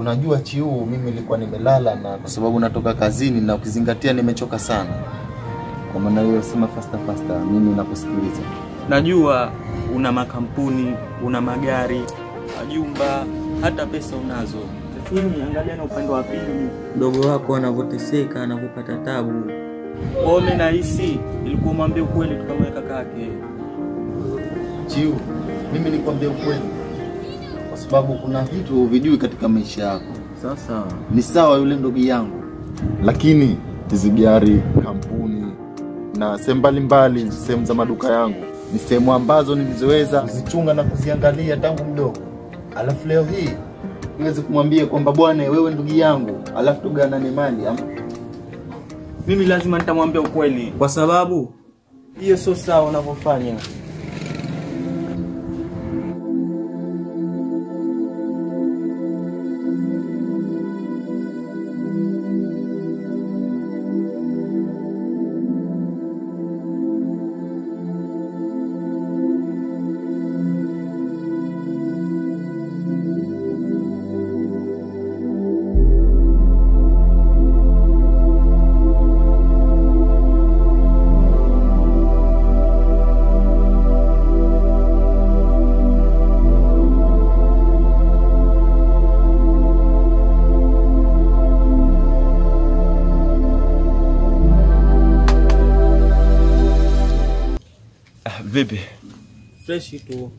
Unajua Chiu, mimi nilikuwa nimelala na kwa sababu natoka kazini na ukizingatia nimechoka sana. Kwa maana hiyo sema faster faster, mimi nakusikiliza. Najua una makampuni, una magari, majumba, hata pesa unazo. Lakini angalia na upande wa pili, mdogo wako anavoteseka, anavopata tabu. Kwa mimi nahisi ilikuwa mwambie ukweli tukamweka kaka yake. Chiu, mimi nikwambie ukweli. Kwa sababu kuna vitu huvijui katika maisha yako. Sasa ni sawa yule ndugu yangu, lakini hizi gari, kampuni na sehemu mbalimbali, sehemu za maduka yangu ni sehemu ambazo nilizoweza kuzichunga na kuziangalia tangu mdogo. Alafu leo hii niweze kumwambia kwamba bwana wewe ndugu yangu, alafu tuganane mali. Mimi lazima nitamwambia ukweli kwa sababu hiyo sio sawa unavyofanya. Vipi? Fresh tu.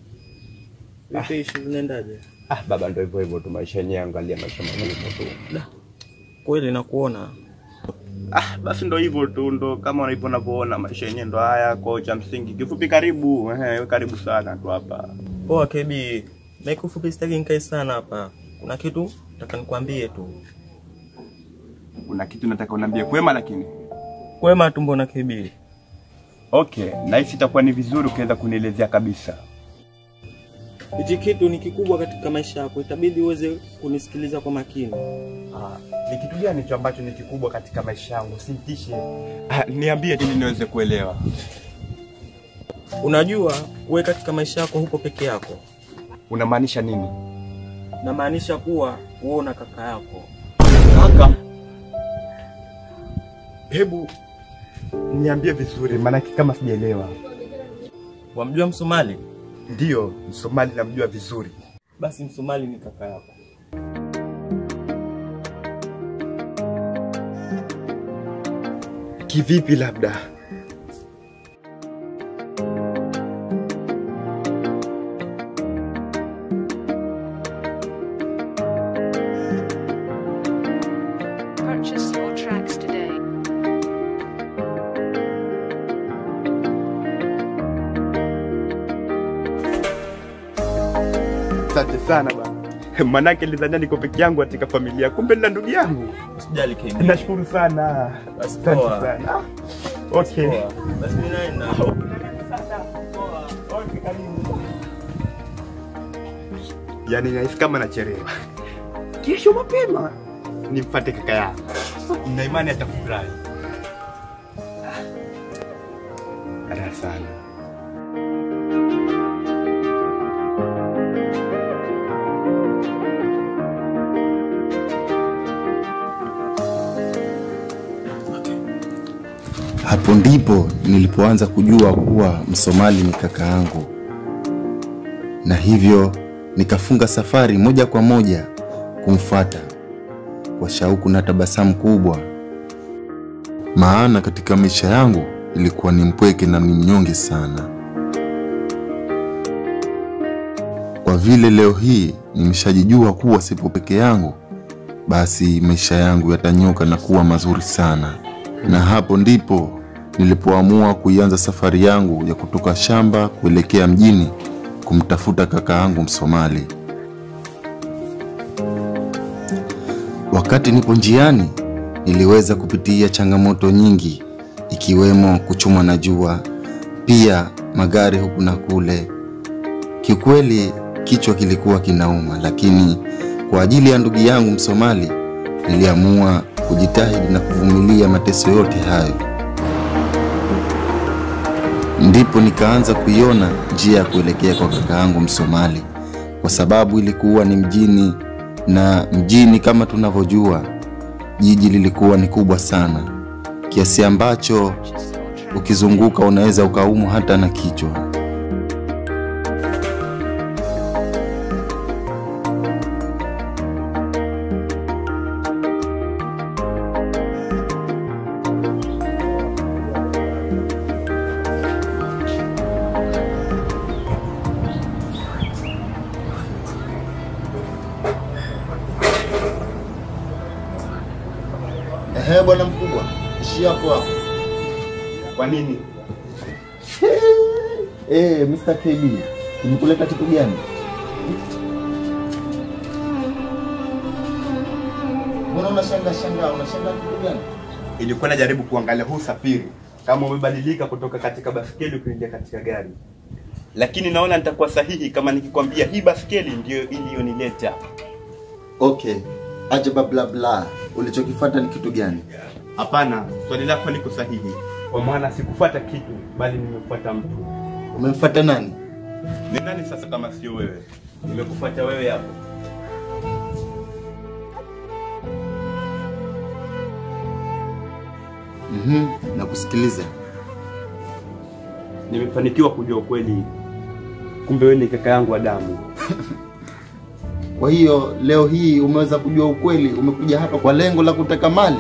Vipi ishu zinaendaje? Baba ndio hivyo hivyo tu, maisha yenyewe, angalia maisha magumu tu. Da. Kweli nakuona. Basi ndio hivyo tu, ndo kama unavyoona maisha yenyewe ndo haya. Kwa cha msingi kifupi karibu, wewe karibu sana tu hapa. Poa KB. Na kifupi sitaki nikae sana hapa. Kuna kitu nataka nikwambie tu. Kuna kitu nataka uniambie kwema lakini? Kwema tu mbona KB? Okay, na hisi itakuwa ni vizuri ukiweza kunielezea kabisa. Hichi kitu ni kikubwa katika maisha yako, itabidi uweze kunisikiliza kwa makini. Ni kitu gani hicho ambacho ni kikubwa katika maisha yangu? Usinitishe. Niambie ili niweze kuelewa. Unajua, wewe katika maisha yako huko peke yako. Unamaanisha nini? Namaanisha kuwa wewe una kaka yako. Kaka? Hebu niambie vizuri maana kama sijaelewa. Wamjua Msomali? Ndio, Msomali namjua vizuri. Basi Msomali ni kaka yako. Kivipi labda? Purchase your tracks today. Asante sana baba. Manake nilidhania niko peke yangu katika familia, kumbe nina ndugu yangu. Usijali KB. Nashukuru sana. Basi asante poa. Sana. Okay. Basi mimi naenda. Poa. Okay, karibu. Yaani nahisi kama nachelewa. Kesho mapema nimfuate kaka yangu. Nina imani atafurahi. Raha sana. Hapo ndipo nilipoanza kujua kuwa Msomali ni kaka yangu. Na hivyo nikafunga safari moja kwa moja kumfuata kwa shauku na tabasamu kubwa. Maana katika maisha yangu ilikuwa ni mpweke na ni mnyonge sana. Kwa vile leo hii nimeshajijua kuwa sipo peke yangu, basi maisha yangu yatanyoka na kuwa mazuri sana. Na hapo ndipo nilipoamua kuianza safari yangu ya kutoka shamba kuelekea mjini kumtafuta kaka yangu Msomali. Wakati nipo njiani niliweza kupitia changamoto nyingi, ikiwemo kuchomwa na jua, pia magari huku na kule. Kiukweli kichwa kilikuwa kinauma, lakini kwa ajili ya ndugu yangu Msomali niliamua kujitahidi na kuvumilia mateso yote hayo. Ndipo nikaanza kuiona njia ya kuelekea kwa kaka yangu Msomali, kwa sababu ilikuwa ni mjini. Na mjini kama tunavyojua, jiji lilikuwa ni kubwa sana kiasi ambacho ukizunguka unaweza ukaumwa hata na kichwa. Ehe, bwana mkubwa, ishi hapo hapo. Kwa nini? Mr. KB, nimekuleta kitu gani? Mbona unashangaa shangaa, unashangaa kitu gani? Ilikuwa najaribu kuangalia huu usafiri kama umebadilika kutoka katika baskeli kuingia katika gari. Lakini naona nitakuwa sahihi kama nikikwambia hii baskeli ndiyo iliyonileta. Okay. Acha bla bla. Ulichokifuata ni kitu gani? Hapana, swali lako liko sahihi. Kwa maana sikufuata kitu bali nimefuata mtu. Umemfuata nani? Ni nani sasa kama sio wewe? Nimekufuata wewe hapo. Nakusikiliza. Nimefanikiwa kujua ukweli. Kumbe wewe ni kaka yangu wa damu. Kwa hiyo leo hii umeweza kujua ukweli, umekuja hapa kwa lengo la kutaka mali.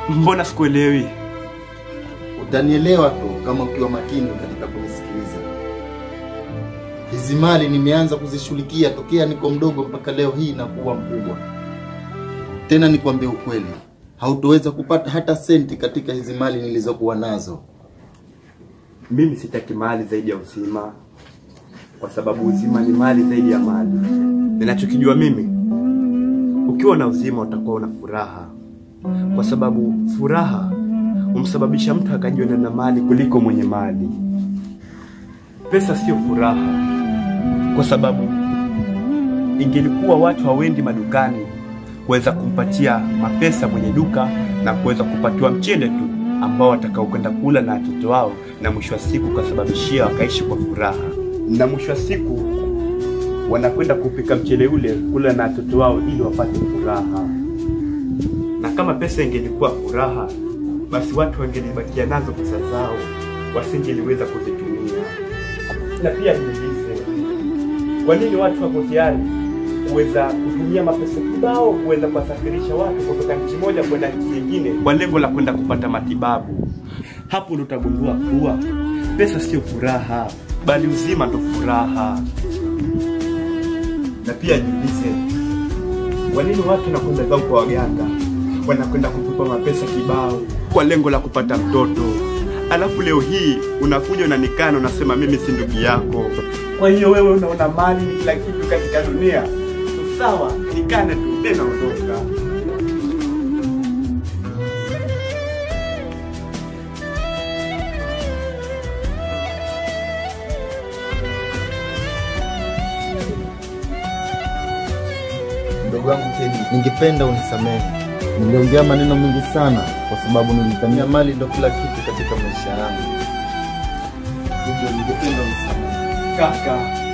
Mbona sikuelewi? Utanielewa tu kama ukiwa makini katika kunisikiliza. Hizi mali nimeanza kuzishughulikia tokea niko mdogo mpaka leo hii na kuwa mkubwa. Tena nikwambie ukweli, hautoweza kupata hata senti katika hizi mali nilizokuwa nazo. Mimi sitaki mali zaidi ya uzima, kwa sababu uzima ni mali zaidi ya mali. Ninachokijua mimi, ukiwa na uzima utakuwa una furaha, kwa sababu furaha humsababisha mtu akajiona na mali kuliko mwenye mali. Pesa sio furaha, kwa sababu ingelikuwa watu hawendi madukani kuweza kumpatia mapesa mwenye duka na kuweza kupatiwa mchele tu ambao watakao kwenda kula na watoto wao, na mwisho wa siku kasababishia wakaishi kwa furaha, na mwisho wa siku wanakwenda kupika mchele ule kula na watoto wao ili wapate furaha. Na kama pesa ingelikuwa furaha, basi watu wangelibakia nazo pesa zao, wasingeliweza kuzitumia. Na pia niulize, kwa nini watu wako tayari kuweza kutumia mapesa kibao kuweza kuwasafirisha watu kutoka nchi moja kwenda nchi nyingine kwa lengo la kwenda kupata matibabu? Hapo ndo utagundua kuwa pesa sio furaha, bali uzima ndo furaha. Na pia jiulize, kwa nini watu wanakwenda zao kwa waganga, wanakwenda kutupa mapesa kibao kwa lengo la kupata mtoto, alafu leo hii unakuja unanikana unasema mimi si ndugu yako? Kwa hiyo wewe unaona mali ni kila kitu katika dunia? Sawa, nikana tu tena ondoka. Ndugu wangu Kedi, ningependa unisamehe. Niliongea maneno mengi sana kwa sababu nilidhania mali ndio kila kitu katika maisha yangu. Hivyo ningependa unisamehe. Kaka,